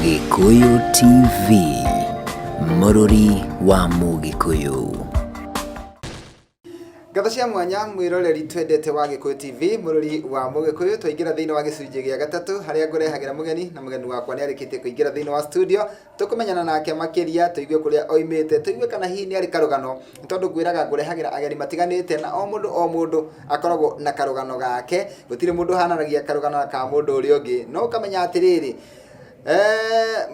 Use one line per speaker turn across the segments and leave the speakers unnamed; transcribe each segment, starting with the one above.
Gĩkũyũ TV, mũrũri wa Mũgĩkũyũ.
Ngatho cia mwanya mwĩroreri twendete wa Gĩkũyũ TV, mũrũri wa Mũgĩkũyũ. Twaingĩra thĩinĩ wa gĩcunjĩ gĩa gatatũ harĩa ngũrehagĩra mũgeni, na mũgeni wakwa nĩ arĩkĩtie kũingĩra thĩinĩ wa studio. Tũkũmenyana nake makĩria, tũigue kũrĩa oimĩte, tũigue kana hihi nĩ arĩ karũgano, nĩ tondũ ngwĩraga ngũrehagĩra ageni matiganĩte na o mũndũ o mũndũ akoragwo na karũgano gake. Gũtirĩ mũndũ ũhananagia karũgano ka mũndũ ũrĩa ũngĩ, no ũkamenya atĩrĩrĩ,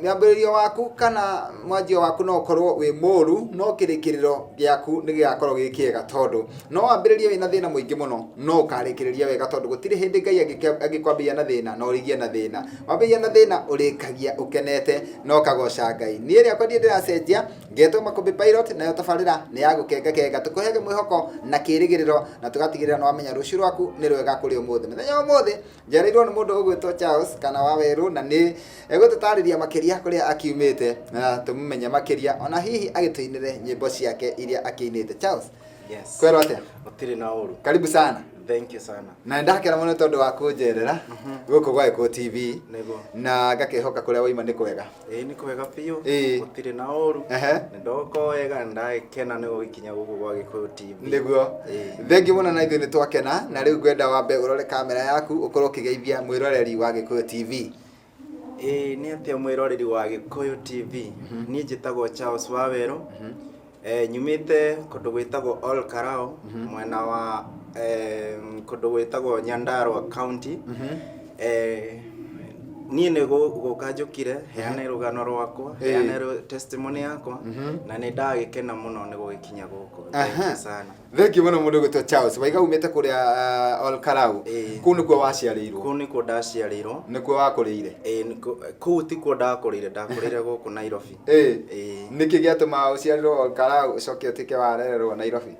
Mwambĩrĩrio waku kana mwanjio waku no ũkorwo wĩ mũru, no kĩrĩkĩrĩro gĩaku nĩ gĩgakorwo gĩ kĩega, tondũ no wambĩrĩrie wĩna thĩna mũingĩ mũno, no ũkarĩkĩrĩria wega, tondũ gũtirĩ hĩndĩ Ngai angĩkwambĩrĩria na thĩna na ũrigie na thĩna. Wambĩrĩria na thĩna ũrĩkagia ũkenete na ũkagoca Ngai. Niĩ rĩakwa ndirĩ ndĩracenjia, ngetwo Makũmbĩ Pilot, nayo tabarĩra nĩ ya gũkengakenga, tũkũheage mwĩhoko na kĩrĩgĩrĩro na tũgatigĩrĩra nĩ wamenya rũciũ rwaku nĩ rwega kũrĩ ũmũthĩ. Mũthenya wa ũmũthĩ Njereirwo nĩ mũndũ ũgwĩtwo Charles kana Wawerũ, na nĩ egũtũtarĩria makĩria kũrĩa akiumĩte na tũmũmenye makĩria, ona hihi agĩtũinĩre nyĩmbo ciake iria akĩinĩte. Charles,
Yes.
kwerwo atĩa?
Gũtirĩ na ũru.
Karibu sana.
Thank you sana.
Na nĩndakena mũno tondũ wa kũnjerera gũkũ gwa Gĩkũyũ TV.
Nĩguo.
Na ngakĩhoka kũrĩa waima nĩ kwega.
Ĩĩ, nĩ kwega biũ.
Ĩĩ.
Gũtirĩ na ũru.
Ehe.
Nĩ ndoka wega, nĩ ndagĩkena nĩ gũgĩkinya gũkũ gwa Gĩkũyũ TV.
Nĩguo.
Ĩĩ.
Thengiũ mũno, na ithuĩ nĩ twakena. Na rĩu ngwenda wambe ũrore kamera yaku, ũkorwo ũkĩgeithia mwĩroreri wa Gĩkũyũ TV.
Ĩĩ, nĩ atĩa mwĩroreri wa Gĩkũyũ TV? Niĩ njĩtagwo Charles Wawerũ. Nyumĩte kũndũ gwĩtagwo Ol Kalou, mwena wa kũndũ gwĩtagwo Nyandarua County. Niĩ nĩ gũka njũkire heane rũgano rwakwa, heane testimony yakwa, na nĩ ndagĩkena mũno nĩ gũgĩkinya gũkũ. Thank you sana.
Thengiũ mũno mũndũ ũgwĩtwo Charles. Waiga umĩte kũrĩa Ol Kalou.
Ĩĩ.
Kũu nĩkuo waciarĩirwo?
Kũu nĩkuo ndaciarĩirwo.
Nĩkuo wakũrĩire?
Ĩĩ, kũu tikuo ndakũrĩire, ndakũrĩire gũkũ Nairobi.
Ĩĩ.
Ĩĩ.
Nĩkĩ gĩatũma ũciarĩrwo Ol Kalou ũcoke ũtuĩke warererwo Nairobi?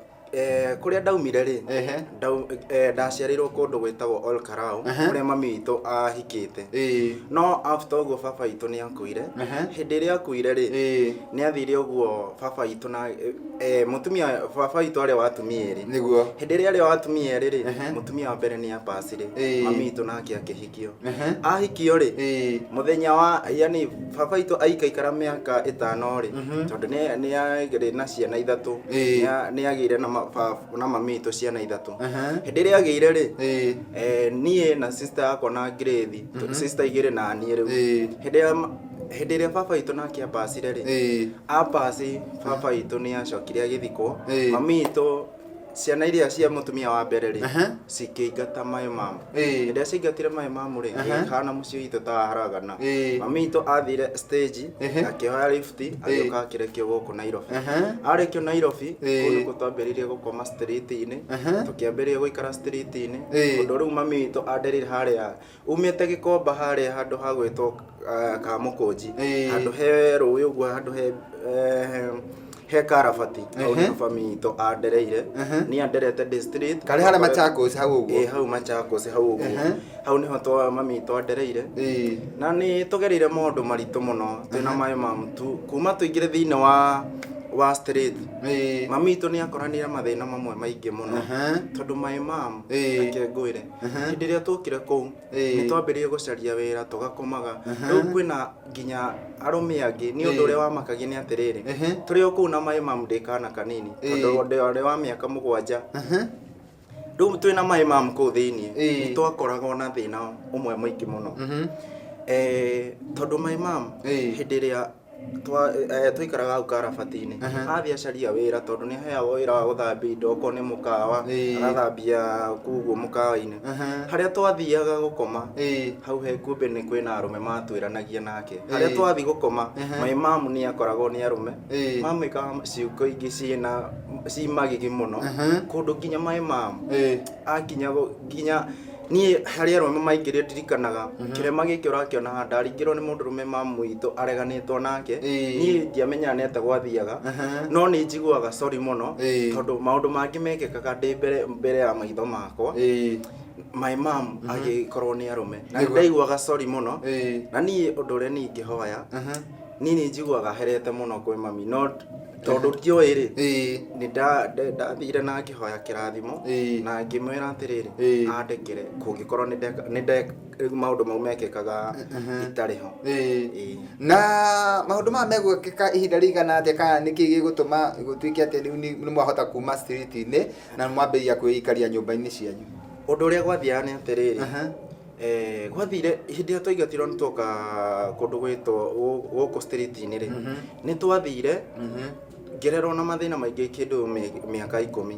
Kũrĩa ndaumire rĩ, ndaciarĩirwo kũndũ gwĩtagwo Ol Kalou, kũrĩa mami witũ ahikĩte. No after ũguo baba witũ nĩ akuire. Hĩndĩ ĩrĩa akuire rĩ, nĩ athire ũguo baba witũ na mũtumia baba witũ arĩ wa atumia erĩ. Hĩndĩ ĩrĩa arĩ wa atumia erĩ rĩ, mũtumia wa mbere nĩ apacire. Mami witũ nake akĩhikio. Ahikio rĩ, mũthenya wa, yani baba witũ aikaikara mĩaka 5 rĩ, tondũ nĩ agĩrĩ na ciana ithatũ, nĩ agĩire na mami witũ ciana ithatũ. Hĩndĩ ĩrĩa agĩire rĩ, niĩ na sister yakwa na Grace, sister igĩrĩ na niĩ rĩu. Hĩndĩ ĩrĩa baba witũ nake apacire rĩ, apaci baba witũ nĩ acokire agĩthikwo. Mami witũ ciana iria cia mũtumia wa mbere rĩ, cikĩingata my mom. Hĩndĩ ĩrĩa ciaingatire my mom rĩ, agĩkana mũciĩ witũ ta haragana. Mami witũ athire stage, akĩhoya lift, agĩũka akĩrekio gũkũ Nairobi. Arekio Nairobi, kũu nĩkuo twambĩrĩirie gũkoma street-inĩ, tũkĩambĩrĩria gũikara street-inĩ, ũndũ rĩu mami witũ anderire harĩa umĩte Gĩkomba, harĩa handũ ha gwĩtwo Kamũkũnji, handũ he rũĩ ũguo, handũ he karabati, hau nĩho mami witũ andereire. Niĩ anderete ndĩ street.
Karĩ harĩa Machakos hau ũguo?
Ĩĩ, hau Machakos hau ũguo. Hau nĩho mami witũ andereire. Na nĩ tũgereire maũndũ maritũ mũno twĩna my mom tu kuma tũingĩre thĩinĩ wa street. Mami witũ nĩ akoranire mathĩna mamwe maingĩ mũno, tondũ my mom, reke ngwĩre, hĩndĩ ĩrĩa twokire kũu, nĩ twambĩrĩirie gũcaria wĩra, tũgakomaga. Rĩu kwĩna nginya arũme angĩ. Nĩ ũndũ ũrĩa wamakagia nĩ atĩrĩrĩ, tũrĩ o kũu na my mom ndĩ kana kanini, tondũ ndĩ wa mĩaka 7. Rĩu twĩna my mom kũu thĩiniĩ, nĩ twakoragwo na thĩna ũmwe mũingĩ mũno, tondũ my mom, hĩndĩ ĩrĩa twaikaraga hau karabati-inĩ, athiĩ acaria wĩra, tondũ nĩ aheagwo wĩra wa gũthambia indo, okorwo nĩ mũkawa, agathambia kũu ũguo mũkawa-inĩ. Harĩa twathiaga gũkoma, hau he kumbe nĩ kwĩna arũme matwĩranagia nake. Harĩa twathiĩ gũkoma, my mom nĩ akoragwo nĩ arũme mamwĩkaga ciĩko ingĩ ciĩna ci magigi mũno, kũndũ nginya my mom akinya nginya niĩ harĩ arũme maingĩrire. Ndirikanaga kĩrema gĩkĩ ũrakĩona haha, ndaringĩrwo nĩ mũndũrũme mamu witũ areganĩtwo nake. Niĩ ndiamenyaga nĩ atĩa gwathiaga, no nĩ njiguaga sorry mũno, tondũ maũndũ mangĩ mekĩkaga ndĩ mbere ya maitho makwa, my mom agĩkorwo nĩ arũme, na ndaiguaga sorry mũno. Na niĩ ũndũ ũrĩa niĩ ingĩhoya, niĩ nĩ njiguaga herete mũno kwĩ mami, no Tondũ ndioĩ rĩ, nĩ ndathire na ngĩhoya kĩrathimo na ngĩmwĩra atĩrĩrĩ, andekere kũngĩkorwo nĩ ndeka nĩ ndeka maũndũ mau mekĩkaga itarĩ ho.
Na maũndũ maya megwĩkĩka ihinda rĩigana atĩa, kana nĩkĩ gĩgũtũma gũtuĩke atĩ rĩu nĩ mwahota kuma street-inĩ na mwambĩrĩria kwĩikaria nyũmba-inĩ cianyu?
Ũndũ ũrĩa gwathiaga nĩ atĩrĩrĩ, gwathire hĩndĩ ĩrĩa twaingatirwo nĩ tuoka kũndũ gwĩtwo gũkũ street-inĩ rĩ, nĩ twathire ngĩrerwo na mathĩna maingĩ kĩndũ mĩaka 10.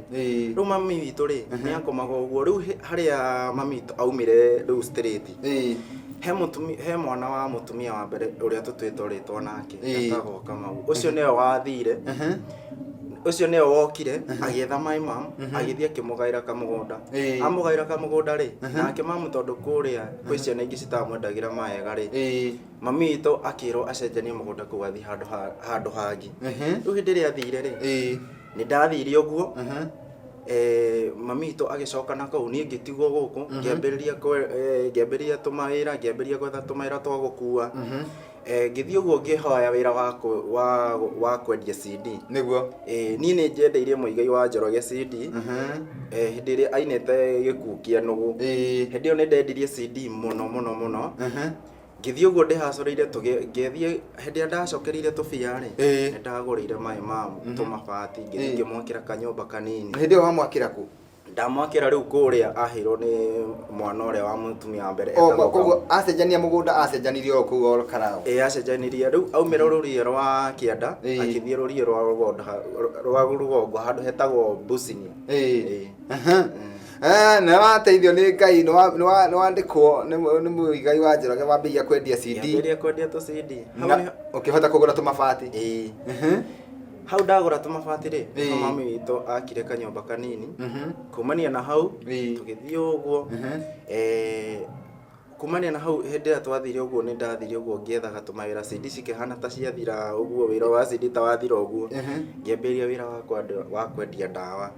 Rĩu mami witũ rĩ, nĩ akomaga ũguo. Rĩu harĩa mami witũ aumire rĩu street, he mũtumi, he mwana wa mũtumia wa mbere ũrĩa tũtuĩtwo rĩtwa nake, etagwo Kamau. Ũcio nĩwe wathire, ũcio nĩwe wokire agĩetha my mom, agĩthiĩ akĩmũgaĩra kamũgũnda. Amũgaĩra kamũgũnda rĩ, nake mamu tondũ kũrĩa kwĩ ciana ingĩ citamwendagĩra mawega rĩ, mami witũ akĩrwo acenjanie mũgũnda kũu athiĩ handũ hangĩ. Rĩu hĩndĩ ĩrĩa athire rĩ, nĩ ndathire ũguo, mami witũ agĩcoka na kũu, niĩ ngĩtigwo gũkũ, ngĩambĩrĩria ngĩambĩrĩria tũmawĩra, ngĩambĩrĩria gwetha tũmawĩra twa gũkua. Ngĩthiĩ ũguo ngĩhoya wĩra wa kwendia CD. Niĩ nĩ njendeirie Mũigai wa Njoroge CD, hĩndĩ ĩrĩa ainĩte Gĩkuũ kĩa Nũgũ. Hĩndĩ ĩyo nĩ ndendirie CD mũno mũno mũno. Ngĩthiĩ ũguo ndĩhacũrĩire, ngĩthiĩ hĩndĩ ĩrĩa ndacokereire tũbia rĩ, nĩ ndagũrĩire my mom tũmabati, ngĩthiĩ ngĩmwakĩra kanyũmba kanini.
Hĩndĩ ĩyo wamwakĩra kũ?
Ndamwakĩra rĩu kũrĩa aheirwo nĩ mwana ũrĩa wa mũtumia wa mbere.
O, etagwo koguo acenjania mũgũnda acenjanirie o kũu Ol Kalou.
Ĩĩ, acenjanirie. Rĩu aumĩra rũriĩ rwa kĩanda, akĩthiĩ rũriĩ rwa rũgongo, rwa rũgongo handũ hetagwo Businia.
Nĩ wateithio nĩ Ngai, nĩ wandĩkwo nĩ Mũigai wa Njoroge, wambĩrĩria kwendia CD.
Ngĩambĩrĩria kwendia tũ CD.
Hau Na ũkĩhota kũgũra tũmabati.
Ĩĩ. Hau ndagũra tũmabati rĩ, nĩho mami witũ akire kanyũmba kanini. Kumania na hau, tũgĩthiĩ ũguo. Kumania na hau, hĩndĩ ĩrĩa twathire ũguo, nĩ ndathire ũguo ngĩethaga tũmawĩra, CD cikĩhana ta ciathira ũguo, wĩra wa CD ta wathira ũguo. Ngĩambĩrĩria wĩra wa kwendia ndawa.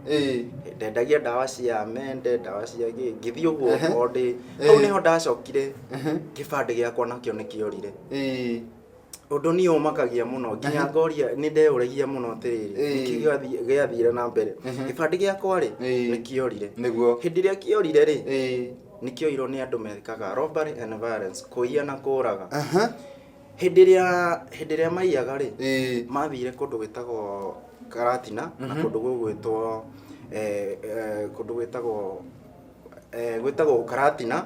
Ndendagia ndawa cia mende, ndawa cia gĩ, ngĩthiĩ ũguo o ndĩ. Hau nĩho ndacokire, kĩbandĩ gĩakwa nakĩo nĩ kĩorire. Ũndũ niĩ ũmakagia mũno nginya ngoria, nĩ ndeyũragia mũno atĩrĩrĩ, nĩkĩ gĩathire na mbere? Gĩbandĩ gĩakwa rĩ, nĩ kĩorire. Hĩndĩ ĩrĩa kĩorire rĩ, nĩ kĩoirwo nĩ andũ mekaga robbery and violence, kũiya na kũraga. Hĩndĩ ĩrĩa maiyaga rĩ, mathire kũndũ gwĩtagwo Karatina na kũndũ gũgwĩtwo kũndũ gwĩtagwo gwĩtagwo Karatina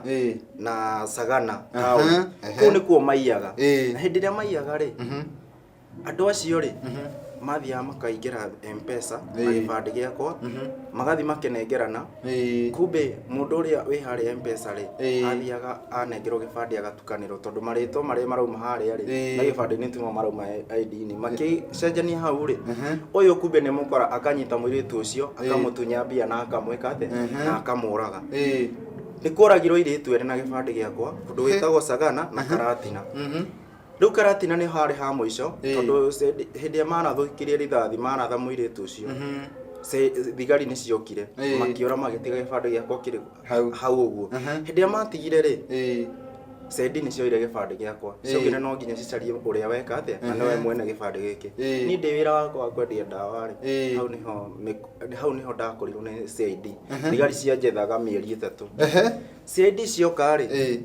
na Sagana town. Kũu nĩkuo maiyaga. Na hĩndĩ ĩrĩa maiyaga rĩ, andũ acio rĩ, mathiaga makaingĩra M-Pesa na gĩbandĩ gĩakwa, magathiĩ makenengerana. Kumbe mũndũ ũrĩa wĩ harĩa M-Pesa rĩ, athiaga anengerwo gĩbandĩ agatukanĩrwo, tondũ marĩtwa marĩa marauma harĩa rĩ, na gĩbandĩ nĩ timo marauma ID-inĩ. Makĩcenjania hau rĩ, ũyũ kumbe nĩ mũkora, akanyita mũirĩtu ũcio, akamũtunya mbia na akamwĩka atĩa, na akamũraga. Nĩ kworagirwo airĩtu erĩ na gĩbandĩ gĩakwa kũndũ gwĩtagwo Sagana na Karatina. Rĩu Karatina nĩho harĩ ha mũico, tondũ hĩndĩ ĩrĩa marathũkirie rithathi, maratha mũirĩtu ũcio, thigari nĩ ciokire, makĩũra magĩtiga gĩbandĩ gĩakwa kĩrĩ
Hau.
hau ũguo. Hĩndĩ ĩrĩa matigire rĩ, cendi nĩ cioire gĩbandĩ gĩakwa, ciokire no nginya cicarie ũrĩa weka atĩa na nĩwe mwene gĩbandĩ gĩkĩ. Niĩ ndĩ wĩra wakwa wa kwendia ndawa rĩ, hau nĩho ndakorirwo nĩ CID. Thigari cianjethaga mĩeri 3. CID cioka rĩ,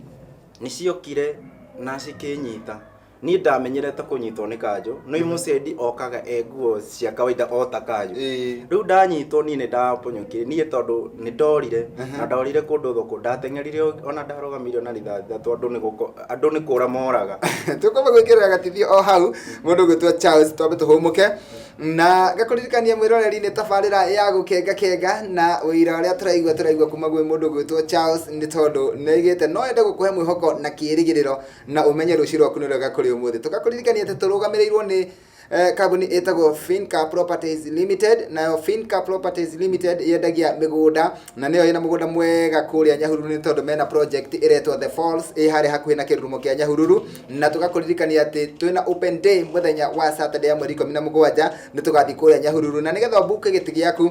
nĩ ciokire na cikĩnyita. Niĩ ndamenyerete kũnyitwo nĩ kanjũ, no mũcendi okaga e nguo cia kawaida o ta kanjũ. Rĩu ndanyitwo niĩ nĩ ndaponyokire, niĩ tondũ nĩ ndorire, na ndorire kũndũ thoko, ndateng'erire ona ndarũgamire ona rithathi ithatũ, andũ nĩ kũra moraga.
Tũkwamba gwĩkĩrĩra gatithio o hau, mũndũ ũgwĩtwo Charles, twambe tũhũmũke. Na ngakũririkania mwĩroreri nĩ tabarĩra ya gũkenga kenga, na ũira ũrĩa tũraigua kuma gwĩ mũndũ ũgwĩtwo Charles, nĩ tondũ nĩ oigĩte no ende gũkũhe mwĩhoko na kĩĩrĩgĩrĩro na ũmenye rũciũ rwaku nĩ rwega kũrĩ ũmũthĩ. Tũgakũririkania atĩ tũrũgamĩrĩirwo nĩ kambuni ĩtagwo Finca Properties Limited, nayo Finca Properties Limited yendagia mĩgũnda, na nĩyo ĩna mũgũnda mwega kũrĩa Nyahururu, nĩ tondũ mena project ĩretwo The Falls ĩ harĩa hakuhĩ na kĩrurumo kĩa Nyahururu. Na tũgakũririkania atĩ twĩna open day mũthenya wa Saturday ya mweri 17, nĩ tũgathiĩ kũrĩa Nyahururu, na nĩgetha ũbuke gĩtĩ gĩaku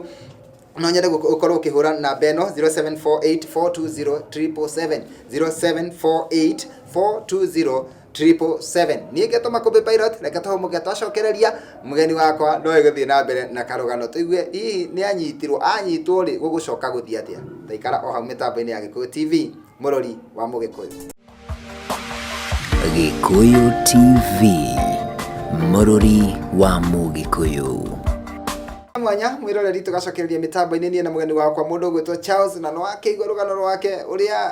no nyende ũkorwo ũkĩhũra namba ĩno 0748 420 777, 0748 420 777. Niĩ ngetwo Makũmbĩ Pilot, reke tũhũmũke twacokereria mũgeni wakwa no egũthiĩ na mbere na karũgano tũigue hihi nĩ anyitirwo, anyitwo rĩ gũgũcoka gũthiĩ atĩa. Taikara o hau mĩtambo-inĩ ya Gĩkũyũ TV, mũrori wa Mũgĩkũyũ.
Gĩkũyũ TV, mũrori wa Mũgĩkũyũ.
Mwanya mwiroreri tugacokereria mitambo-inĩ niĩ na mũgeni wakwa mũndũ ũgwĩtwo Charles, na nĩwakĩigua rũgano rwake ũrĩa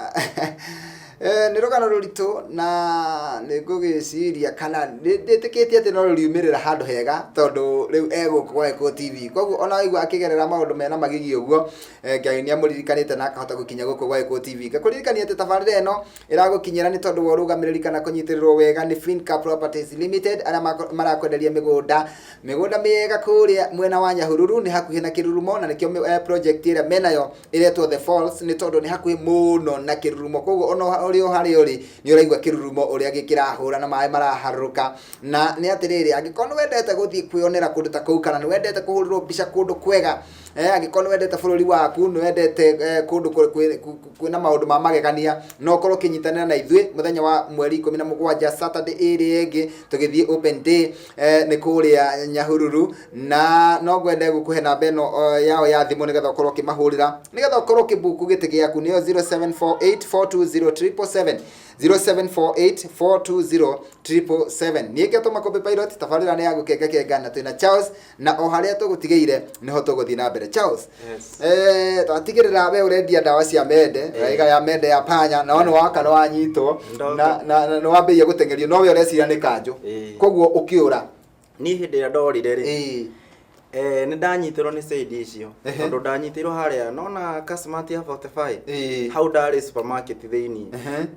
nĩ rũgano rũritũ, na nĩ ngũgĩciria kana ndĩtĩkĩtie atĩ no rũriumĩrĩra handũ hega tondũ rĩu egũkũ gwa Gĩkũyũ TV. Koguo ona waigua akĩgerera maũndũ mena magigi ũguo, Ngai nĩ amũririkanĩte na akahota gũkinya gũkũ gwa Gĩkũyũ TV. Ngakũririkania atĩ tabarĩra ĩno ĩragũkinyĩra nĩ tondũ wa ũrũgamĩrĩri kana kũnyitĩrĩrwo wega nĩ Finca Properties Limited, arĩa marakwenderia mĩgũnda mĩgũnda mĩega kũrĩa mwena wa Nyahururu, nĩ hakuhĩ na Kĩrurumo, na nĩkĩo project ĩrĩa menayo ĩretwo The Falls, nĩ tondũ nĩ hakuhĩ mũno na Kĩrurumo. Koguo ona ũrĩ o harĩa ũrĩ nĩ ũraigua Kĩrurumo ũrĩa gĩkĩrahũra na maĩ maraharũrũka. Na nĩ atĩrĩrĩ, angĩkorwo nĩ wendete gũthiĩ kwĩyonera kũndũ ta kũu, kana nĩ wendete kũhũrĩrwo mbica kũndũ kwega, angĩkorwo nĩ wendete bũrũri waku, nĩ wendete kũndũ kwĩna maũndũ ma magegania, no ũkorwo ũkĩnyitanĩra na ithuĩ mũthenya wa mweri 17 Saturday ĩrĩa ĩngĩ tũgĩthiĩ open day, nĩ kũrĩa Nyahururu. Na no ngwende gũkũhe namba ĩno yao ya thimũ nĩgetha ũkorwo ũkĩmahũrĩra, nĩgetha ũkorwo ũkĩbuku gĩtĩ gĩaku, nĩyo 0748 420 777, 0748 420 777. Niĩ ngetwo Makũmbĩ Pilot, tabarĩra nĩ ya gũkengakenga na twĩna Charles, na o harĩa tũgũtigĩire nĩho tũgũthiĩ na mbere. Charles,
Yes.
Twatigĩrĩra we ũrendia ndawa cia mende, ũraiga ya mende ya panya, na wona waka nĩ wanyitwo
Ndoka.
na nĩ wambĩrĩria gũteng'erio, no we ũreciria nĩ kanjũ, koguo ũkĩũra.
Niĩ hĩndĩ ĩrĩa ndorire rĩ, nĩ ndanyitirwo nĩ CID icio, tondũ ndanyitirwo harĩa nona Kasmart ya 45, hau ndarĩ supermarket thĩinĩ.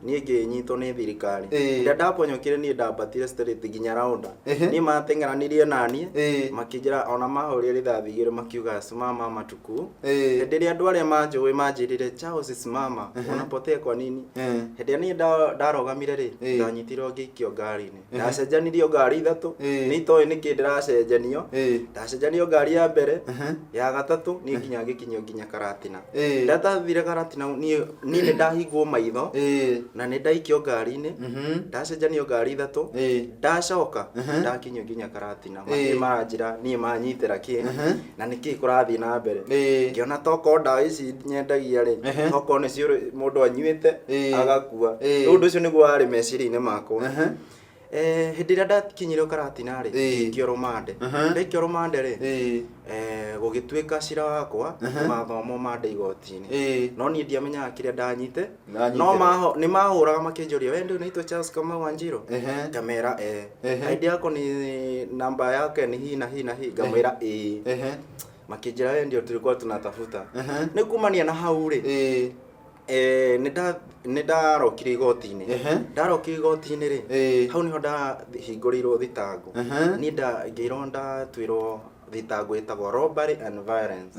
Niĩ ngĩnyitwo nĩ thirikari. Rĩrĩa ndaponyokire niĩ ndambatire straight nginya raunda. Niĩ mateng'eranirie naniĩ, makĩnjĩra ona mahũrire rithathi igĩrĩ makiuga simama matuku. Hĩndĩ ĩrĩa andũ arĩa manjũĩ manjĩrire Charles simama, unapotea kwa nini? Hĩndĩ ĩrĩa niĩ ndarũgamire rĩ, ndanyitirwo ngĩikio ngari-inĩ. Ndacenjanirio ngari ithatũ. Nĩ itoĩ nĩkĩ ndĩracenjanio. Ndacenjanio ngari ya mbere, ya gatatũ, niĩ nginya ngĩkinyio nginya Karatina. Ndatathire Karatina, niĩ nĩ ndahingwo maitho, na nĩ ndaikio ngari-inĩ. Ndacenjanio ngari ithatũ. Ndacoka ndakinyio nginya Karatina. Matirĩ maranjĩra niĩ manyitĩra kĩ, na nĩkĩ kũrathiĩ na mbere. Ngĩona tokorwo ndawa ici nyendagia rĩ, tokorwo nĩcio mũndũ anyuĩte agakua. Rĩu ũndũ ũcio nĩguo warĩ meciria-inĩ makwa. Hĩndĩ ĩrĩa ndakinyire Karatina rĩ, ngĩikio rũmande. Ndaikio rũmande rĩ, gũgĩtuĩka cira wakwa ũgathomwo mande igoti-inĩ. No niĩ ndiamenyaga kĩrĩa ndanyite. No nĩ mahũraga makĩnjũria, we ndio unaitwa Charles Kamau Wanjiru? Ngamera eh. ID yako ni namba yake ni hii na hii na hii. Ngamwĩra ĩĩ. Makĩnjĩra we ndio tulikuwa tunatafuta. Nĩ kumania na hau rĩ, nĩ ndarokire igoti-inĩ. Ndarokire igoti-inĩ rĩ, hau nĩho ndahingũrĩirwo thitango. Niĩ ngĩirwo ndatuĩrwo thitango ĩtagwo robbery and violence.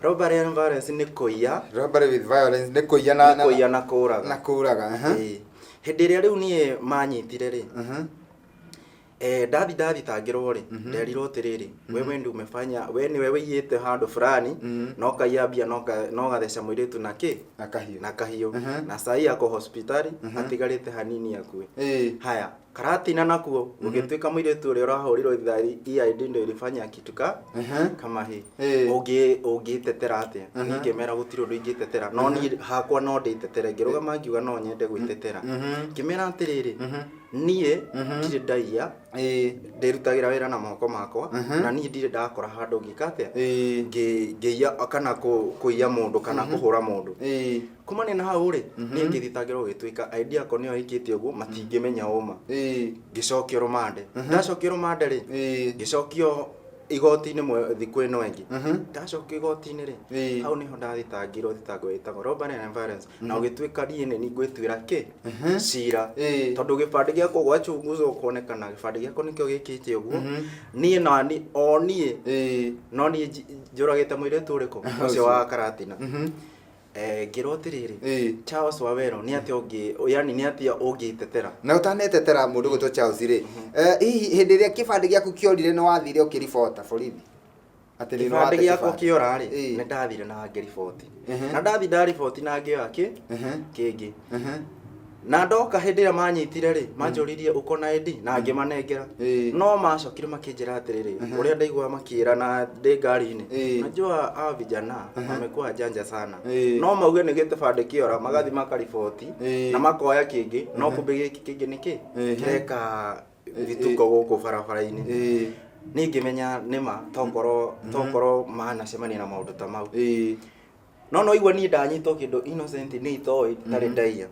Robbery and violence nĩ kũiya.
Robbery with violence nĩ kũiya na
nĩ kũiya na kũraga.
Na kũraga.
Hĩndĩ ĩrĩa rĩu niĩ manyitire rĩ, ndathi ndathitangĩrwo rĩ, nderirwo atĩrĩrĩ, wewe ndio umefanya, we nĩwe wĩiyĩte handũ fulani, na ũkaiya mbia, na ũgatheca mũirĩtu na kĩ?
Na kahiũ.
Na kahiũ. Na sahi ako hospitali, atigarĩte hanini akue. Haya, Karatina nakuo gũgĩtuĩka mũirĩtu ũrĩa ũrahũrirwo rithathi EID ndio ilifanya kitu ka kama hii. Ũngĩtetera atĩa? Niĩ ngĩmera gũtirĩ ũndũ ingĩtetera, no niĩ hakwa no ndĩtetere. Ngĩrũgama ngiuga no nyende gwĩtetera. Ngĩmera atĩrĩrĩ, niĩ ndirĩ ndaiya, ndĩrutagĩra wĩra na moko makwa, na niĩ ndirĩ ndakora handũ ngĩka atĩa, ngĩiya kana kũiya mũndũ kana kũhũra mũndũ. Kumania na hau rĩ, niĩ ngĩthitangĩrwo gũgĩtuĩka ID yakwa nĩyo ĩkĩte ũguo, matingĩmenya ũma. Ngĩcokio rũmande. Ndacokio rũmande rĩ, ngĩcokio igoti-inĩ thikũ ĩno ĩngĩ. Ndacokio igoti-inĩ rĩ, hau nĩho ndathitangirwo thitango ĩtagwo robbery and violence, na ũgĩtuĩka niĩ nĩ niĩ ngwĩtuĩra kĩ cira, tondũ gĩbandĩ gĩakwa gwachunguzwo kuonekana gĩbandĩ gĩakwa nĩkĩo gĩkĩte ũguo. Niĩ na niĩ o niĩ no niĩ njũragĩte mũirĩtu ũrĩkũ ũcio wa Karatina. Ngĩrwo atĩrĩrĩ, Charles Wawero nĩ atĩa ũngĩ, yani nĩ atĩa ũngĩtetera?
Na ũtanetetera mũndũ gwĩtwo Charles rĩ, hihi hĩndĩ ĩrĩa kĩbandĩ gĩaku kĩorire nĩ wathire ũkĩribota borithi atĩ nĩ
Kĩbandĩ
wate
gĩakwa
kĩbandĩ?
kĩora rĩ, nĩ ndathire na ngĩriboti. Na ndathi ndariboti na ngĩoya kĩ kĩngĩ. Na ndoka hĩndĩ ĩrĩa manyitire rĩ, manjũririe uko na ID na ngĩmanengera. No macokire makĩnjĩra atĩrĩrĩ, ũrĩa ndaigua makĩra na ndĩ ngari-inĩ, najua hawa vijana wamekuwa janja sana. No mauge nĩ gĩtĩbandĩ kĩora, magathiĩ makariboti na makoya kĩngĩ, no kumbe gĩkĩ kĩngĩ nĩ kĩ kĩreka vituko gũkũ barabara-inĩ. Niĩ ngĩmenya nĩma tokorwo tokorwo manacemania na maũndũ ta mau. No no igua niĩ ndanyitwo kĩndũ innocent nĩ itoĩ ndarĩ ndaiya.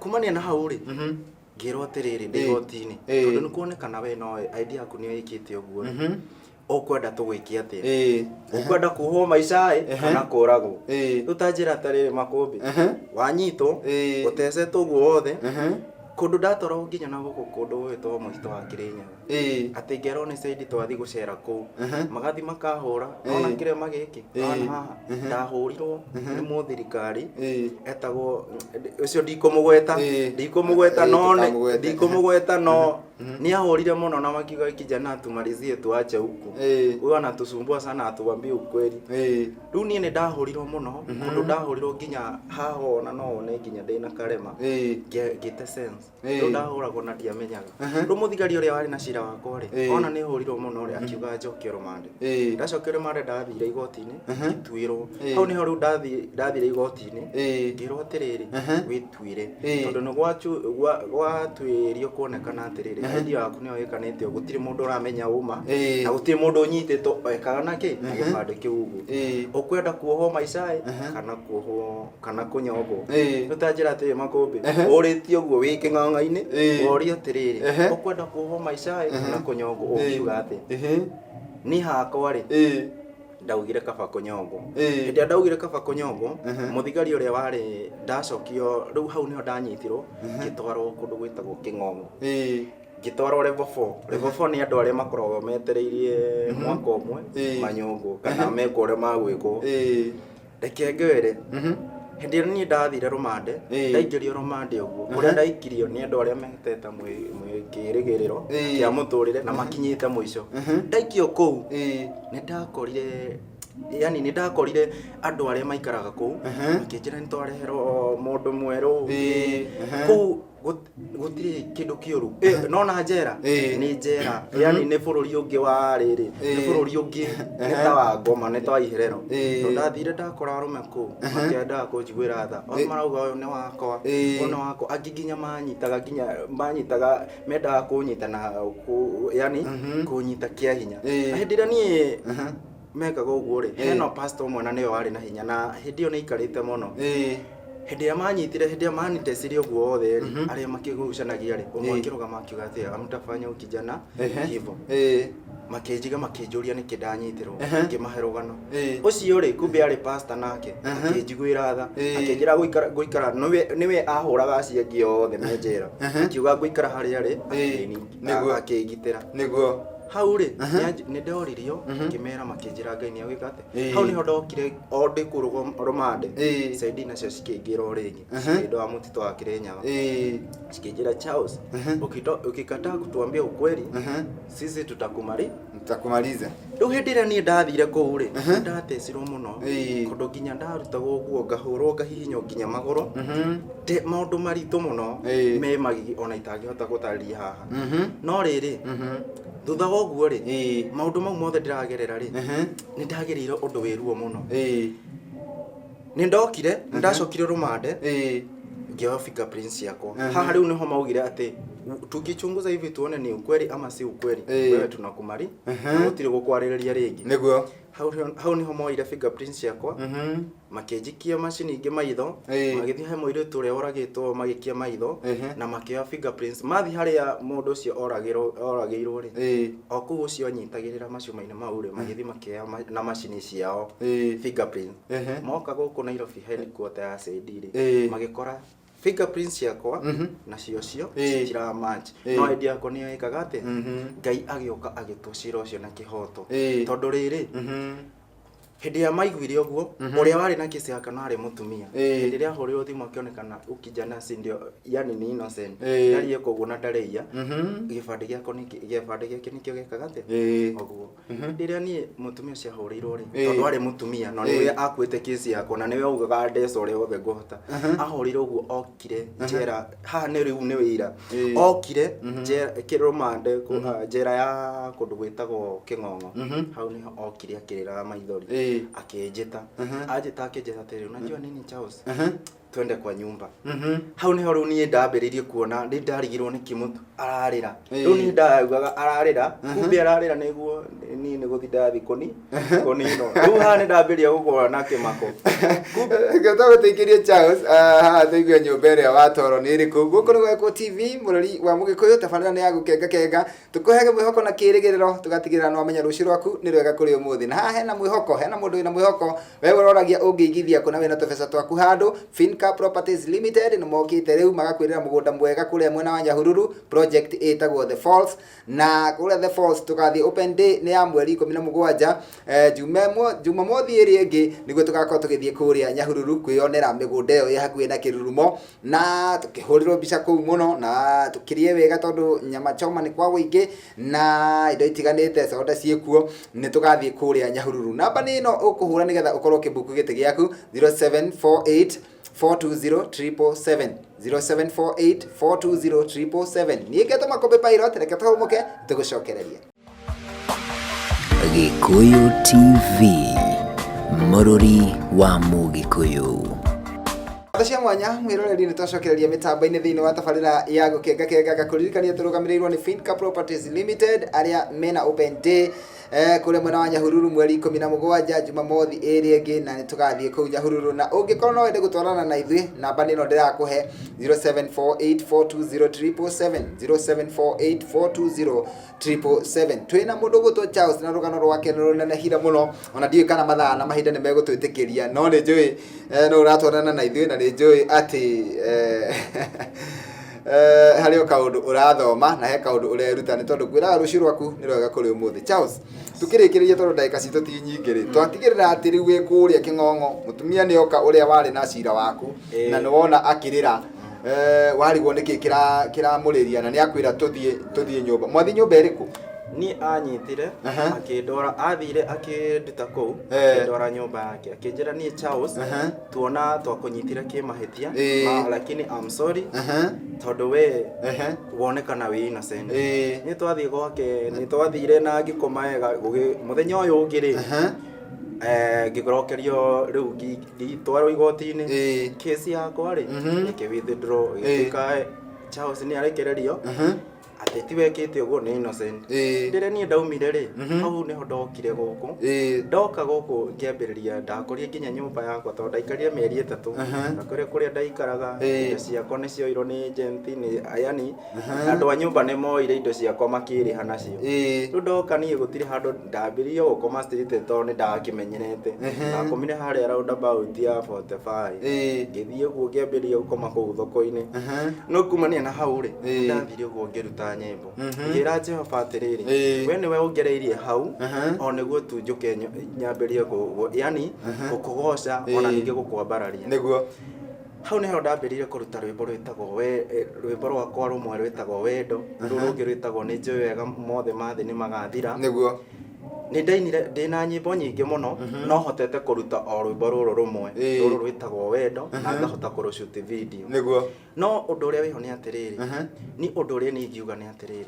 Kumania na hau rĩ, ngĩrwo atĩrĩrĩ ndĩ igoti-inĩ, tondũ nĩ kuonekana we no ID yaku nĩyo ĩkĩte ũguo rĩ, ũkwenda tũgwĩke atĩa? Ũkwenda kuohwo maica ĩ kana kũragwo? Rĩu ta njĩra atarĩrĩ makũmbĩ, wanyitwo ũtecetwo ũguo wothe, kũndũ ndatwaragwo nginya na gũkũ kũndũ gwĩtwo mũtitũ wa Kĩrĩnyaga. Atĩ ngerwo nĩ caidi twathiĩ gũcera kũu, magathiĩ makahũra. Ona kĩrema gĩkĩ ona haha ndahũrirwo nĩ mũthirikari etagwo ũcio, ndikũmũgweta, ndikũmũgweta, no
ndũkamũgwete.
Ndikũmũgweta, no nĩ ahũrire mũno na makiuga kijana tumalizie tuache huku, huyu anatusumbua sana, atuambie ukweli. Rĩu niĩ nĩ ndahũrirwo mũno kũndũ ndahũrirwo nginya haha, ona no wone nginya ndĩna karema ngĩte sense. Rĩu ndahũragwo na ndiamenyaga. Rĩu mũthigari ũrĩa warĩ na cira wakwa rĩ, ona nĩ hũrirwo mũno rĩ, akiuga njokio rũmande. Ndacokio rũmande, ndathire igoti-inĩ ngĩtuĩrwo. Hau nĩho rĩu ndathire igoti-inĩ ngĩrwo atĩrĩrĩ, wĩtuĩre, tondũ nĩ gwatuĩrio kuonekana atĩrĩrĩ, ID yaku nĩyo ĩkanĩte ũguo, gũtirĩ mũndũ ũramenya ũma na gũtirĩ mũndũ ũnyitĩtwo ekaga na kĩ na gĩbandĩ kĩu ũguo. Ũkwenda kuohwo maica ĩ kana kuohwo kana kũnyongwo? Rĩu ta njĩra atĩrĩ makũmbĩ, ũrĩtie ũguo wĩ kĩng'ang'a-inĩ, worio atĩrĩrĩ, ũkwenda kuohwo maica ĩ kana kũnyongwo, ũngiuga atĩa? Niĩ hakwa rĩ, ndaugire kaba kũnyongwo. Hĩndĩ ĩrĩa ndaugire kaba kũnyongwo, mũthigari ũrĩa warĩ ndacokio rĩu hau nĩho ndanyitirwo ngĩtwarwo kũndũ gwĩtagwo Kĩng'ong'o, ngĩtwarwo level 4. Level 4 nĩ andũ arĩa makoragwo metereirie mwaka ũmwe manyongwo kana mekwo ũrĩa magwĩkwo. Reke ngwĩre, hĩndĩ ĩrĩa niĩ ndathire rũmande, ndaingĩrio rũmande ũguo, kũrĩa ndaikirio nĩ andũ arĩa metete kĩrĩgĩrĩro kĩa mũtũrĩre na makinyĩte mũico. Ndaikio kũu nĩ ndakorire, yani nĩ ndakorire andũ arĩa maikaraga kũu makĩnjĩra nĩ twareherwo mũndũ mwerũ kũu. Gũtirĩ kĩndũ kĩũru. No na njera nĩ njera, yani nĩ bũrũri ũngĩ wa rĩrĩ, nĩ bũrũri ũngĩ, nĩ ta wa ngoma, nĩ ta wa iherero. Tondũ ndathire ndakora arũme kũu makĩendaga kũnjiguĩra tha. Othe marauga ũyũ nĩ wakwa, ũyũ nĩ wakwa. Angĩ nginya manyitaga, nginya manyitaga, mendaga kũnyita na yani kũnyita kĩa hinya. Na hĩndĩ ĩrĩa niĩ mekaga ũguo rĩ, hena pastor ũmwe na nĩwe warĩ na hinya, na hĩndĩ ĩyo nĩ aikarĩte mũno. Hĩndĩ ĩrĩa manyitire, hĩndĩ ĩrĩa manitecirie ũguo othe rĩ, arĩa makĩgucanagia rĩ, ũmwe akĩrũgama akiuga atĩ amtafanya ukijana hivyo. Makĩnjiga makĩnjũria nĩkĩ ndanyitirwo, ngĩmahe rũgano. Ũcio rĩ, kumbe arĩ pastor, nake akĩnjiguĩra tha, akĩnjĩra gũikara ngũikara, nĩwe ahũraga acio angĩ othe me njera, akiuga ngũikara harĩa arĩ akĩngitĩra. Hau rĩ, nĩ ndoririo, ngĩmera, makĩnjĩra Ngai nĩ agwĩka atĩ. Hau nĩho ndokire o ndĩ kũu rũmande. Caidi nacio cikĩingĩra o rĩngĩ, cikĩndwara mũtitũ wa Kĩrĩnyaga, cikĩnjĩra, "Charles, ukikataa kutuambia ukweli, sisi tutakumari
Nitakumaliza.
Rĩu hĩndĩ ĩrĩa niĩ ndathire kũu rĩ, nĩ ndatecirwo mũno, kũndũ nginya ndarutagwo nguo, ngahũrwo, ngahihinywo nginya magũrũ. Maũndũ maritũ mũno me magigi ona itangĩhota gũtarĩria haha. No rĩrĩ, thutha wa ũguo rĩ, maũndũ mau mothe ndĩragerera rĩ, nĩ ndagereire ũndũ wĩ ruo mũno. Nĩ ndokire, nĩ ndacokire rũmande, ngĩoya fingerprints ciakwa. Haha rĩu nĩho maugire atĩ tukichunguza hivi tuone ni ukweli ama si ukweli, wewe tunakumari na gũtirĩ gũkwarĩrĩria rĩngĩ. Hau nĩho moire fingerprints ciakwa, makĩnjikia macini ingĩ maitho, magĩthiĩ he mũirĩtu ũrĩa oragĩtwo, magĩkia maitho na makĩoya fingerprints. Mathiĩ harĩa mũndũ ũcio oragĩirwo rĩ, o kũu ũcio anyitagĩrĩra macuma-inĩ mau rĩ, magĩthiĩ makĩoya na macini ciao fingerprints. Moka gũkũ Nairobi headquarter ya CID rĩ, magĩkora fingerprints ciakwa nacio cio citira match, no ID yakwa nĩyo ĩkaga atĩ. Ngai agĩũka agĩtua cira ũcio na kĩhoto, tondũ rĩrĩ, Hĩndĩ ĩrĩa maiguire ũguo, ũrĩa warĩ na kesi yakwa no arĩ mũtumia. Hĩndĩ ĩrĩa ahũrĩirwo thimũ akĩonekana ukijana si ndio, yani ni innocent. Ndarĩ eka ũguo na ndarĩia. Gĩbandĩ gĩakwa nĩkĩ, gĩbandĩ gĩake nĩkĩo gĩkaga atĩa? Ũguo. Hĩndĩ ĩrĩa niĩ mũtumia ũcio ahũrĩirwo rĩ, tondũ arĩ mũtumia na nĩwe akuĩte kesi yakwa na nĩwe augaga ndeca ũrĩa wothe ngũhota. Ahũrĩirwo ũguo okire njera, haha nĩ rĩu nĩ wĩira. Okire njera, kĩrũmande, njera ya kũndũ gwĩtagwo Kĩng'ong'o. Hau nĩho okire akĩrĩraga maithori. Akĩnjĩta. Anjĩta akĩnjĩra atĩrĩrĩ, unajua nini Charles? Twende kwa nyumba. Hau nĩho rĩu niĩ ndambĩrĩirie kuona, nĩ ndarigirwo nĩkĩ mũtu ararĩra. Rĩu niĩ ndaugaga ararĩra, kumbe ararĩra nĩguo niĩ nĩ gũthiĩ ndathiĩ kũni kũninwo. Rĩu haha nĩ ndambĩrĩria gũkorwo na kĩmako.
Ngĩhota gũtũikĩria Charles, haha tũigue nyũmba ĩrĩa watwarwo nĩ ĩrĩkũ. Gũkũ nĩ Gwekwo TV, mũrori wa Mũgĩkũyũ, tabarĩra nĩ ya gũkenga kenga. Tũkũhege mwĩhoko na kĩrĩgĩrĩro, tũgatigĩrĩra nĩ wamenya rũciũ rwaku nĩ rwega kũrĩ ũmũthĩ. Na haha hena mwĩhoko, hena mũndũ wĩna mwĩhoko, we ũroragia ũngĩigithia kũ na wĩna tũbeca twaku handũ. Finca Properties Limited nĩ mokĩte rĩu magakwĩrĩra mũgũnda mwega kũrĩa mwena wa Nyahururu, project ĩtagwo The Falls. Na kũrĩa The Falls tũgathiĩ open day nĩ ya mweri 17, Jumamothi ĩrĩa ĩngĩ nĩguo tũgakorwo tũgĩthiĩ kũrĩa Nyahururu kwĩyonera mĩgũnda ĩyo ĩ hakuhĩ na kĩrurumo, na tũkĩhũrĩrwo mbica kũu mũno na tũkĩrĩe wega tondũ nyama choma nĩ kwa wũingĩ na indo itiganĩte, soda ciĩkuo. Nĩ tũgathiĩ kũrĩa Nyahururu. Namba nĩ ĩno ũkũhũra nĩgetha ũkorwo ũkĩmbuku gĩtĩ gĩaku, 0748 420 777, 0748 420 777. Niĩ ngetwo Makũmbĩ Pilot, reke tũhũmũke tũgũcokererie.
Gĩkũyũ TV, mũrũri wa Mũgĩkũyũ.
Ngatho cia mwanya mwĩroreri, nĩ twacokereria mĩtambo-inĩ thĩinĩ wa tabarĩra ya gũkenga kenga. Ngakũririkania tũrũgamĩrĩirwo nĩ Finca Properties Limited arĩa mena open day kũrĩa mwena wa Nyahururu mweri 17, Jumamothi ĩrĩa ĩngĩ, na nĩ tũgathiĩ kũu Nyahururu. Na ũngĩkorwo no wende gũtwarana na ithuĩ, namba nĩ ĩno ndĩrakũhe, 0748420777, 0748420777. Twĩna mũndũ ũgwĩtwo Charles na rũgano rwake nĩ rũnenehire mũno, ona ndiũĩ kana mathaa na mahinda nĩ megũtwĩtĩkĩria, no nĩ njũĩ no ũratwarana na ithuĩ na nĩ njũĩ atĩ harĩ o kaũndũ ũrathoma na he kaũndũ ũreruta, nĩ tondũ ngwĩraga rũciũ rwaku nĩ rwega kũrĩ ũmũthĩ. Charles, tukĩrĩkĩrĩria tondũ ndagĩka citũ ti nyingĩ rĩ, twatigĩrĩra atĩ rĩu wĩ kũrĩa Kĩng'ong'o, mũtumia nĩ oka ũrĩa warĩ na cira waku, na nĩ wona akĩrĩra, warigwo nĩkĩ kĩramũrĩria, na nĩ akwĩra tũthiĩ nyũmba. Mwathiĩ nyũmba ĩrĩkũ?
Niĩ anyitire akĩndwara, athire akĩnduta kũu, akĩndwara nyũmba yake, akĩnjĩra niĩ Charles, tuona twakũnyitire kĩmahĩtia, na lakini I'm sorry, tondũ we wonekana wĩ innocent. Nĩ twathiĩ gwake, nĩ twathire na ngĩkoma wega. Mũthenya ũyũ ũngĩ rĩ, ngĩcokerio rĩu ngĩtwarwo igoti-inĩ. Kesi yakwa rĩ, ĩkĩ withdraw, ĩgĩtuĩka Charles nĩ arekererio, atĩ ti wekĩte ũguo, nĩ innocent. Rĩrĩa niĩ ndaumire rĩ, hau nĩho ndokire gũkũ. Ndoka gũkũ ngĩambĩrĩria, ndakorire nginya nyũmba yakwa, tondũ ndaikarire mĩeri 3. Ndakorire kũrĩa ndaikaraga, indo ciakwa nĩ cioirwo nĩ agent, nĩ yani andũ a nyũmba nĩ moire indo ciakwa makĩrĩha nacio. Rĩu ndoka niĩ gũtirĩ handũ, ndambĩrĩirie gũkoma street tondũ nĩ ndakĩmenyerete. Ndakomire harĩa roundabout ya 45. Ngĩthiĩ ũguo ngĩambĩrĩria gũkoma kũu thoko-inĩ. No kumania na hau rĩ, ndathire ũguo ngĩruta nyĩmbo, ngĩra Jehova atĩrĩrĩ, we nĩwe ũngereirie hau, o nĩguo tu njũke nyambĩrĩrie yani gũkũgoca ona ningĩ gũkwambararia. Hau nĩho ndambĩrĩirie kũruta rwĩmbo rwĩtagwo we, rwĩmbo rwakwa rũmwe rwĩtagwo Wendo, rũu rũngĩ rwĩtagwo Nĩ Njũĩ Wega Mothe ma Thĩ Nĩ Magathira. Nĩ ndainire ndĩna nyĩmbo nyingĩ mũno, no hotete kũruta o rwĩmbo rũrũ rũmwe, rũrũ rwĩtagwo Wendo, na ngahota kũrũshoot video. No ũndũ ũrĩa wĩho nĩ atĩrĩrĩ, ni ũndũ ũrĩa niĩ ingiuga nĩ atĩrĩrĩ,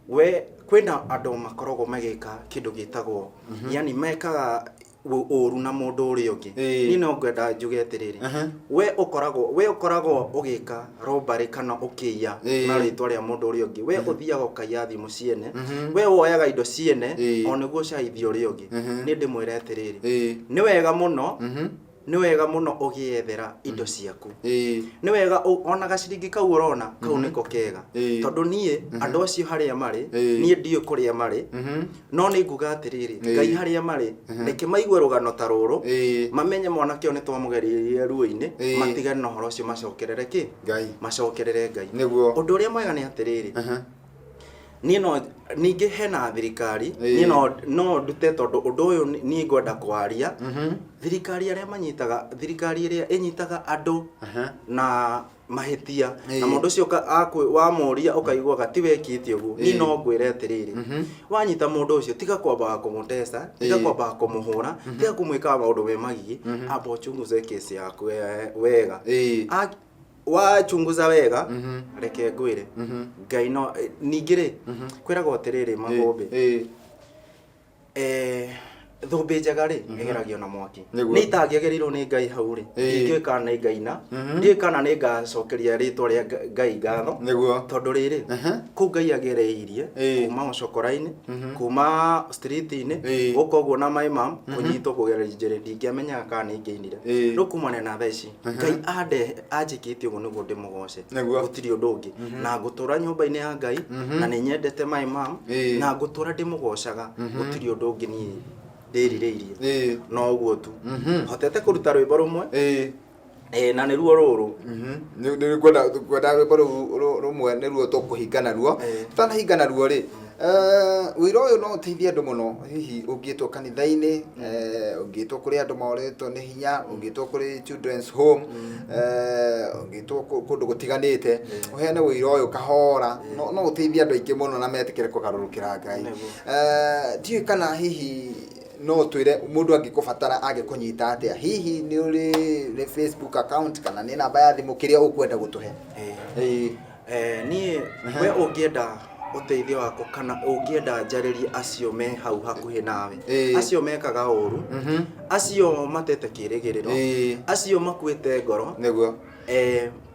we kwĩna andũ makoragwo magĩka kĩndũ gĩtagwo, yani mekaga ũru na mũndũ ũrĩa ũngĩ. Niĩ no ngwenda njuge atĩrĩrĩ, we ũkoragwo ũgĩka robbery kana ũkĩiya na rĩtwa rĩa mũndũ ũrĩa ũngĩ, we ũthiaga ũkaiya thimũ ciene, we woyaga indo ciene o nĩguo ũcaithie ũrĩa ũngĩ, niĩ ndĩmwĩre atĩrĩrĩ, nĩ wega mũno, nĩ wega mũno ũgĩethera indo ciaku. Nĩ wega ona gaciringi kau ũrona kau nĩko kega, tondũ niĩ andũ acio harĩa marĩ, niĩ ndiũĩ kũrĩa marĩ, no nĩ nguga atĩrĩrĩ, Ngai harĩa marĩ, reke maigue rũgano ta rũrũ, mamenye mwanake ũyũ nĩ twamũgeririe ruo-inĩ, matigane na ũhoro ũcio, macokerere kĩ?
Ngai.
Macokerere Ngai. Ũndũ ũrĩa mwega nĩ atĩrĩrĩ, Niĩ no ningĩ hena thirikari. Niĩ no ndute tondũ ũndũ ũyũ niĩ ngwenda kwaria. Thirikari arĩa manyitaga, thirikari ĩrĩa ĩnyitaga andũ na mahĩtia na mũndũ ũcio wamũria ũkaiguaga ti wekĩte ũguo. Niĩ no ngwĩre atĩrĩrĩ, wanyita mũndũ ũcio, tiga kwambaga kũmũteca, tiga kwambaga kũmũhũra, tiga kũmwĩkaga maũndũ me magigi, amba ũchunguze kesi yaku wega. Wachunguza wega, reke ngwĩre, Ngai no ningĩ rĩ, kwĩragwo atĩrĩrĩ, Magũmbĩ, thũmbĩ njega rĩ ĩgeragio na mwaki. Nĩ itangĩagereirwo nĩ Ngai hau rĩ, ndingĩũĩ kana nĩ ngaina, ndiũĩ kana nĩ ngacokeria rĩtwa rĩa Ngai ngatho. Tondũ rĩrĩ, kũu Ngai agereirie kuma mũcokora-inĩ, kuma street-inĩ, gũka ũguo na my mom kũnyitwo kũgereria njĩra, ndingĩamenyaga kana nĩ ingĩainire. Rĩu kumania na thaa ici Ngai ande anjĩkĩte ũguo nĩguo ndĩmũgoce. Gũtirĩ ũndũ ũngĩ, na ngũtũra nyũmba-inĩ ya Ngai, na nĩ nyendete my mom, na ngũtũra ndĩmũgocaga. Gũtirĩ ũndũ ũngĩ niĩ ndĩrirĩirie, no ũguo tu. Hotete kũruta rwĩmbo rũmwe, na nĩruo rũrũ.
Nĩ ngwenda rwĩmbo rũu rũmwe nĩruo tũkũhinga naruo. Tũtanahinga naruo rĩ, wĩra ũyũ no ũteithie andũ mũno. Hihi ũngĩtwo kanitha-inĩ, ũngĩtwo kũrĩ andũ morĩtwo nĩ hinya, ũngĩtwo kũrĩ children's home, ũngĩtwo kũndũ gũtiganĩte, ũheane wĩra ũyũ kahora, no ũteithie andũ aingĩ mũno na metĩkĩre kũgarũrũkĩra Ngai. Ndiũĩ kana hihi no ũtwĩre mũndũ angĩkũbatara angĩkũnyita atĩa, hihi nĩ ũrĩ nĩ Facebook account kana nĩ namba ya thimũ, kĩrĩa ũkwenda gũtũhe?
Niĩ we ũngĩenda ũteithio wakwa kana ũngĩenda njarĩrie acio me hau hakuhĩ nawe, acio mekaga ũru, acio matete kĩrĩgĩrĩro, acio makuĩte ngoro,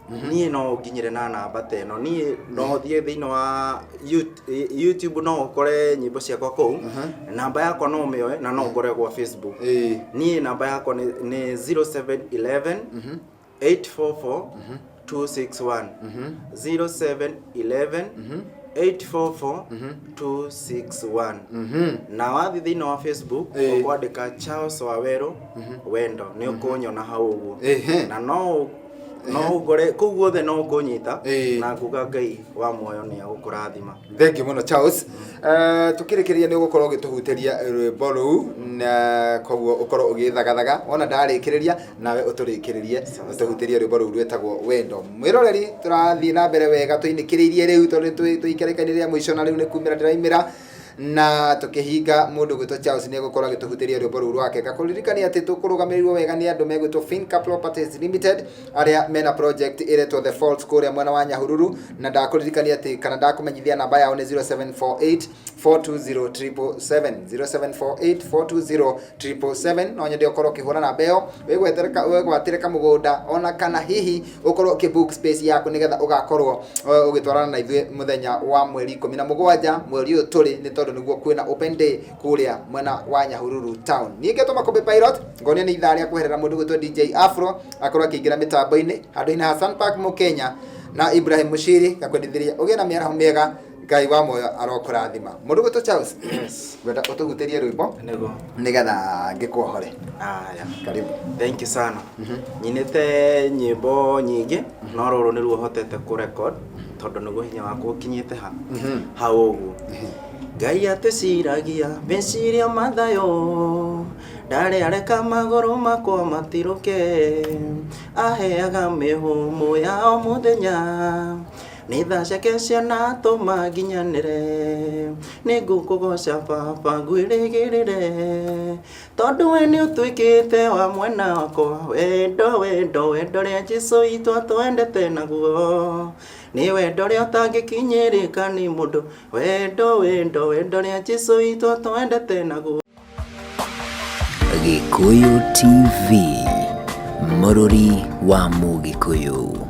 niĩ no nginyĩre na namba ta ĩno. Niĩ no thiĩ thĩinĩ wa YouTube, no ũkore nyĩmbo ciakwa kũu. Namba yakwa no ũmĩoe na no ũngore gwa Facebook. Niĩ namba yakwa nĩ 0711 844 261, 0711 844 261. Na wathiĩ thĩinĩ wa Facebook, ũkwandĩka Charles Wawerũ Wendo, nĩ ũkũnyona hau ũguo. Na no ũngore kũu guothe, no ũkũnyita. Na nguga Ngai wa muoyo nĩ agũkũrathima.
Thengiũ mũno, Charles. Tũkĩrĩkĩrĩria nĩ ũgũkorwo ũgĩtũhutĩria rwĩmbo rũu, na koguo ũkorwo ũgĩthagathaga wona ndarĩkĩrĩria, nawe ũtũrĩkĩrĩrie ũtũhutĩrie rwĩmbo rũu rwĩtagwo Wendo. Mwĩroreri, tũrathiĩ na mbere wega tũinĩkĩrĩirie rĩu tondũ tũikarĩkaine rĩa mũico, na rĩu nĩ kumĩra ndĩraimĩra na tũkĩhinga. Mũndũ gwĩtwo Charles nĩ egũkorwo agĩtũhutĩria rwĩmbo rũu rwake. Ngakũririkania atĩ tũkũrũgamĩrĩirwo wega nĩ andũ megwĩtwo Finca Properties Limited, arĩa mena project ĩretwo The Falls kũrĩa mwena wa Nyahururu, na ndakũririkania atĩ kana ndakũmenyithia namba yao nĩ 0748 420 777, 0748 420 777. No nyende ũkorwo ũkĩhũra namba ĩyo wĩgwatĩre kamũgũnda, ona kana hihi ũkorwo ũkĩ book space yaku, nĩgetha ũgakorwo ũgĩtwarana na ithuĩ mũthenya wa mweri 17 mweri ũyũ tũrĩ, nĩ tondũ nĩguo kwĩna open day kũrĩa mwena wa Nyahururu town. Niĩ ngetwo Makũmbĩ Pilot, ngonio nĩ ithaa rĩa kweherera mũndũ gwĩtwo DJ Afro akorwo akĩingĩra mĩtambo-inĩ handũ-inĩ ha Sun Park Mũkenya na Ibrahim Mushiri. Ngakwendithĩria ũgĩe na mĩaraho mĩega, Ngai wa muoyo arokũrathima. Mũndũ gwĩtwo Charles, ngwenda ũtũhutĩrie rwĩmbo nĩgetha ngĩkuohore.
Aya.
Karibu.
Thank you sana. Nyinĩte nyĩmbo nyingĩ, no rũrũ nĩruo hotete kũ record tondũ nĩguo hinya wakwa ũkinyĩte ha hau ũguo. Ngai atũciragia meciria mathayo, ndarĩ areka magũrũ makwa matirũke, aheaga mĩhũmũ ya o mũthenya, nĩ tha ciake cianatũma nginyanĩre. Nĩ ngũkũgoca Baba, ngwĩrĩgĩrĩre, tondũ we nĩ ũtuĩkĩte wa mwena wakwa. Wendo, wendo, wendo rĩa Jesu witũ atwendete naguo nĩ wendo ũrĩa ũtangĩkinyĩrĩka nĩ mũndũ. Wendo, wendo, wendo rĩa Jesu witũ atwendete naguo.
Gĩkũyũ TV, mũrũri wa Mũgĩkũyũ.